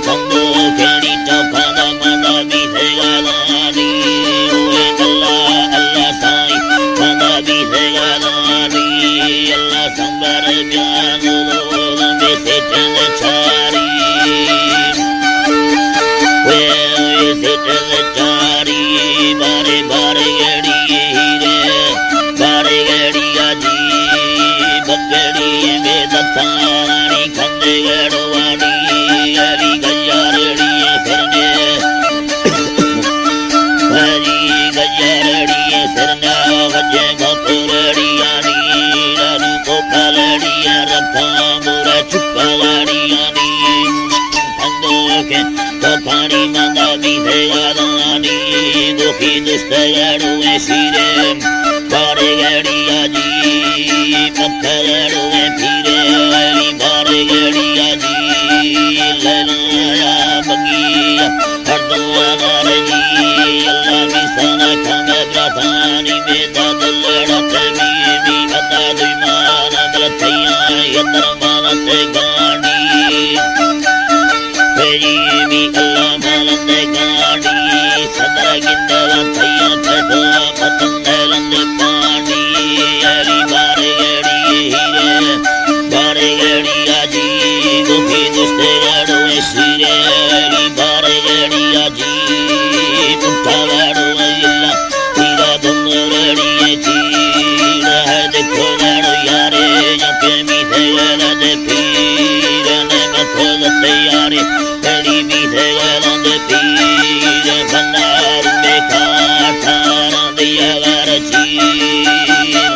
بندو کیڑی چوکاں دا مانا بیسے گالانی، اوے اللہ اللہ سائیں، مانا بیسے گالانی، اللہ سنبر بیان لوگ بیسے چند چاری۔ وے وے سٹل چاری بارے بارے گڑی ہیرے، بارے گڑی آجی بگڑی بے دتانی کھندے گڑوانی علی گیارڑی سرنے، علی گیارڑی سرنا وجہ بپرڑی آنی، راجو کو پلڑی رکھاں بورا چکا گڑی آنی۔ کندوکیں تو پانی ماندا بیسے گالانی، دوکی دوست گڑویں سیرے، بارے گڑی آجی، پتہ گڑویں پیرے، بارے گڑی آجی، لیلا یا بگی، ہر دوانا رجی، اللہ بیسانا کھانا براتانی، بے داد لڑا تبی، بی ادا دوی مانا بلتیاں، یتر مانا تے گانڈی۔ تیری بھی اللہ مالت گاڑی، صدر گندگا تھیا پیدا پتن لند پانی۔ علی بارے گڑی ہیرے، بارے گڑی آجی، گوبھی دوستے گڑو سیرے۔ علی بارے گڑی آجی، پٹھا گڑو اللہ۔ تیرا دمرڑی چیڑ ہے، دیکھو گڑ یارے، یا کہ میسے گڑ دے پیر نے مکھو دتے یارے، تیری میسے گڑ دے پیر بنار میں کاٹھا دیا گڑ چیڑ،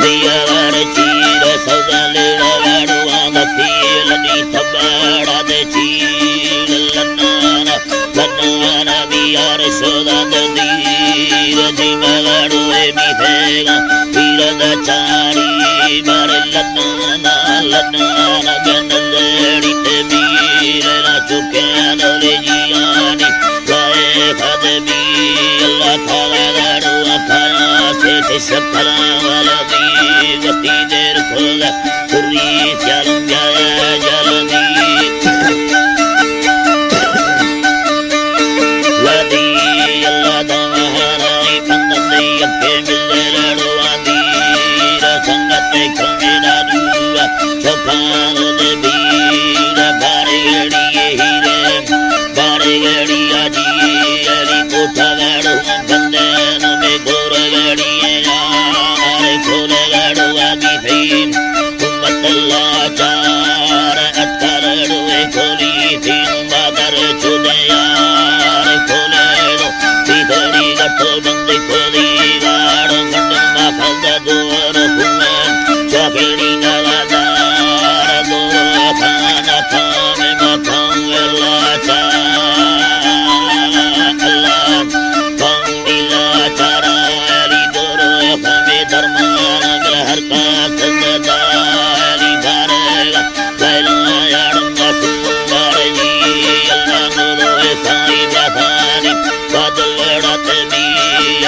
دیا گڑ چیڑ، سودا لیڑا گڑ وانگ تیل دی تبڑا دے چیڑ لنانا۔ بنانا بیار سودا دیر دی مغڑو اے بیفیگا، پیر دا چاری بار لدانا، لدانا گن زیڑی تے بیر را چکیا دولے جیانی، لائے خد بی اللہ تعالی گڑو اکھایا سے تے سکھلا والا دی گتی دیر کھولا۔ سری سیالم جایا جلدی۔ وادی اللہ دا مہارائی پندن دی اکے ملے لڑو آدی۔ سنگت کھونے دا دوا چوکان دے بیر بارے گڑی ہیرے۔ بارے گڑی آجی علی کوٹھا گڑو بندے نمے گور گڑی یار کھول گڑو آدی فیم۔ امت لاچار اتکرڑوے کھولی تین بادر چودے یار کھولے دو۔ تیدڑی گٹو بندی کھولی گاڑ گنڈ ماخذ دور کھوان چاکڑی نوازار دور خان خان مکھان لاچار اللہ۔ بلا چارا علی دورو خمے درمان گل ہر کا سزدا علی بارگا لیلا یارم سومار جی اللہ نورو سائی بخاری بادل لڑت بی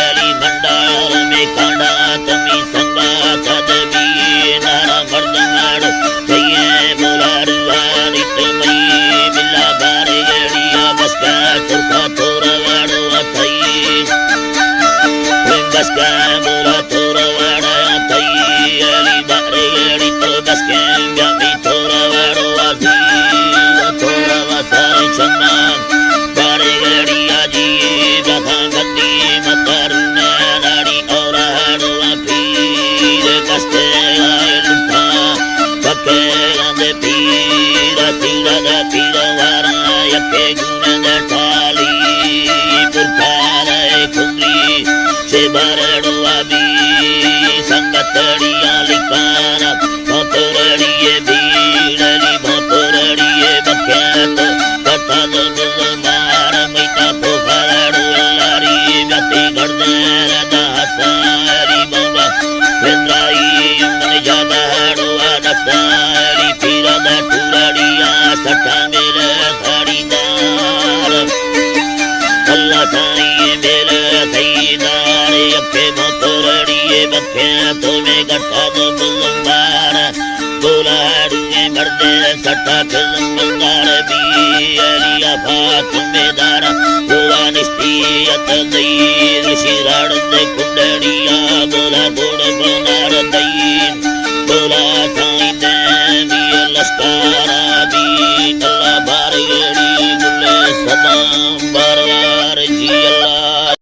علی بھنڈار میں کانڈا تمی سنگا تدبی نارا مردم آڑو کئے بولار واری تمئی بلا بارے گڑیا بسکا ترکا تورا واڑو اتئی۔ بسکا بولا تورا واڑا اتئی۔ علی بارے گڑی تو بسکے گڑی تورا واڑو اتئی۔ تورا وسار چما بارے گڑی آجی بخا گندی متر ناڑی اور ہاڑو پیر کستے آئے لٹا۔ پکے گاندے پیر، تیڑا دا تیڑا وارا، یکے گونا دا ٹالی، پرکارے کھلی، چے بارڑو آبی، سنگتڑی آلی کارا، بھونترڑی بھیڑ علی، بھونترڑی بکیت، کتا دو دو مارا، میتا کو بارڑو لاری، جتی گردے ردا ساری بابا، پندرائی من جاگاڑو آدستاری پیرا دا ٹوراڑیا سٹا میرے ساڑی دار۔ اللہ سائی میرے سیدار، یکے بھونترڑی بکے تو میں گٹا دو بلندار۔ دولاڑی دے سٹا کہ زمین دار بی، علی آفات میدارا ہوا نشتی ات دئی، رشی راڑ دے کنڈے